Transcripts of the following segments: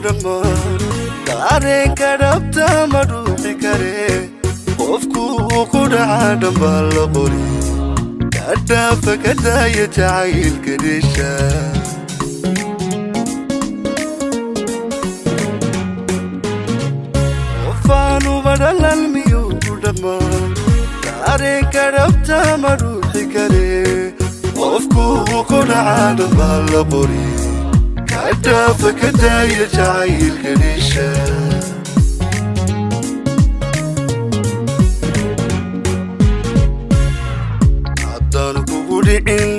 Dhaqmaa dareenka dhabta ma dhuuxi kare? Qofku ku dhaca dhambaa la qori, ka dhaafa, ka daaya jacaylka dheesha. Qofaanuba dhalan miyuu ku dhaqmaa? Dareenka dhabta ma dhuuxi kare? Qofku ku dhaca dhambaa la qori, ka dhaafa, ka daaya jacaylka dheesha. Haddaan kugu dhicin,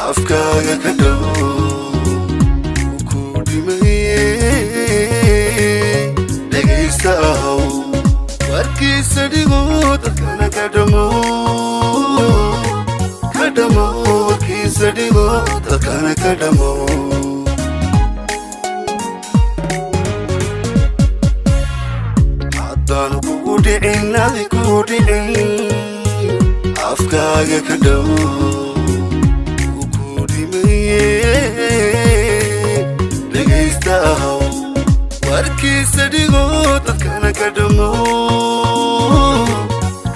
afkaaga ka dhow ku dhimaye. Dhegaysta ahow, warkiisa dhigo, dadkana ka dhamo, ka dhamo. Warkiisa dhigo, dadkana ka dhamo. Haddaan kugu dhicin, adi kugu dhicin, afkaaga ka dhow ku dhimaye. Dhegaysta ahow, warkiisa dhigo, dadkana ka dhamo,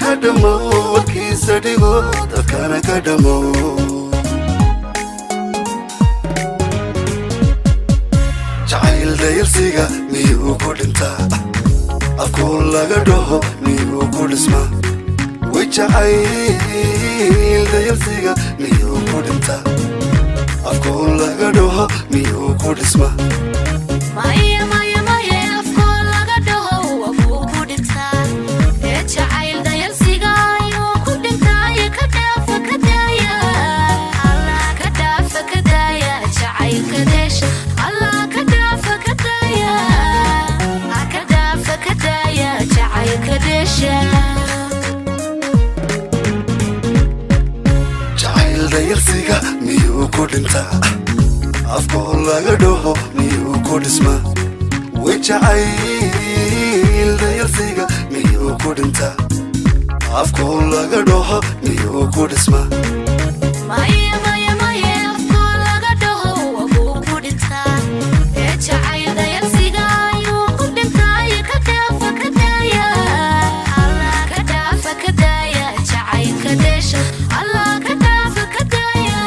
ka dhamo. Warkiisa dhigo, dadkana ka dhamo. Jacayl dayalsiga miyuu ku dhintaa? Afkuu laga dhaho miyuu ku dhismaa? Way jacayl dayalsiga miyuu ku dhintaa? Afkuu laga dhaho miyuu ku dhismaa? Maya, maya, maya, afkoo laga dhaho wabuu ku dhintaa ee jacayl dayalsiga ayuu ku dhintaaye. Ka dhaafa, ka daaya, Allah, ka dhaafa, ka daaya jacaylka deesha. Allah, ka dhaafa, ka daaya, ka dhaafa, ka daaya jacaylka deesha. Jacayl dayalsiga miyuu ku dhintaa? Afkoo laga dhaho miyuu ku dhismaa? Way jacayl dayalsiga miyuu ku dhintaa? Afkoo laga dhaho miyuu ku dhismaa? Maya, maya, maya, afkoo laga dhaho wabuu ku dhintaa ee jacayl dayalsiga ayuu ku dhintaaye. Ka dhaafa, ka daaya, Allah, ka dhaafa, ka daaya jacaylka deesha. Allah, ka dhaafa, ka daaya,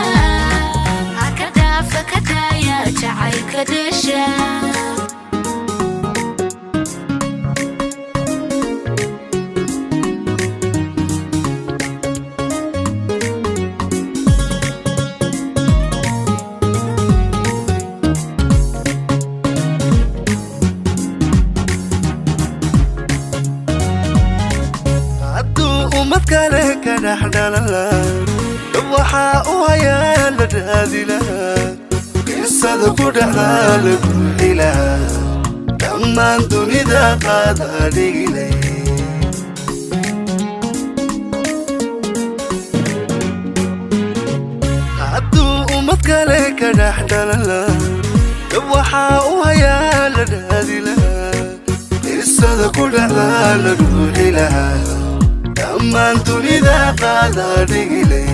ka dhaafa, ka daaya jacaylka deesha. Hadduu ummad kale ka dhex dhalala, waxaa u hayaa la raadi lahaa, qisada ku dhexdaa la buuxi lahaa, dhammaan dunida qaada dhigilay. Hadduu ummad kale ka dhex dhalala, waxaa u hayaa la raadi lahaa, qisada ku dhexdaa la buuxi lahaa, dhammaan dunida qaada dhigilay.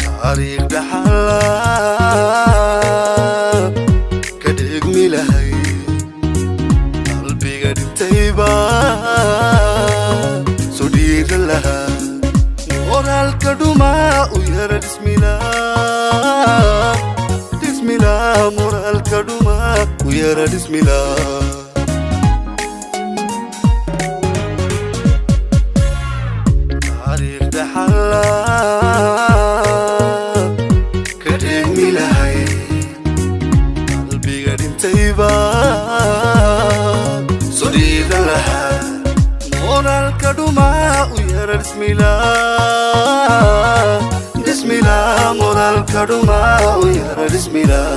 Taariikh dhaxala ka dhigmi lahay, qalbiga dhintayba soo dhiiran lahaa, moraalka dhumaa u yara dhismilaa, dhismilaa. Moraalka dhumaa u yara dhismilaa. Taariikh dhaxala ka dhigmi lahay, qalbiga dhintayba soo dhiiran lahaa, moraalka dhumaa u yara dhismilaa, dhismilaa. Moraalka dhumaa u yara dhismilaa.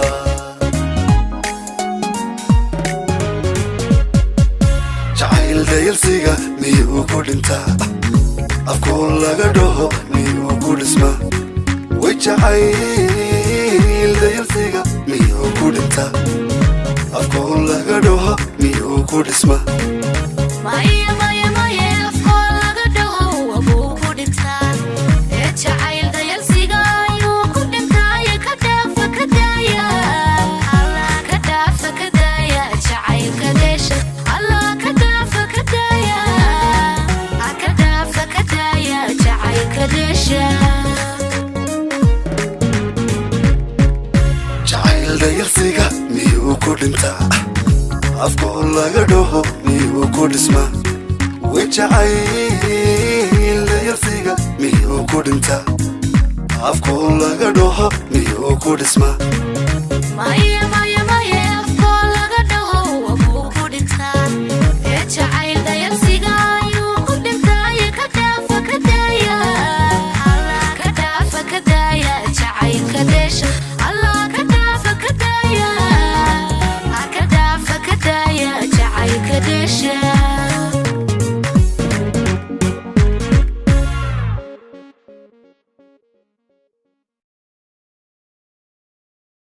Jacayl dayalsiga miyuu ku dhintaa? Afkuu laga dhaho miyuu ku dhismaa? Way jacayl dayalsiga miyuu ku dhintaa? Afkuu laga dhaho miyuu ku dhismaa? Maya, maya, maya, afkoo laga dhaho wabuu ku dhintaa. ku dhintaa? Afkoo laga dhaho miyuu ku dhismaa? Way jacayl dayalsiga miyuu ku dhintaa? Afkoo laga dhaho miyuu ku dhismaa? Maya.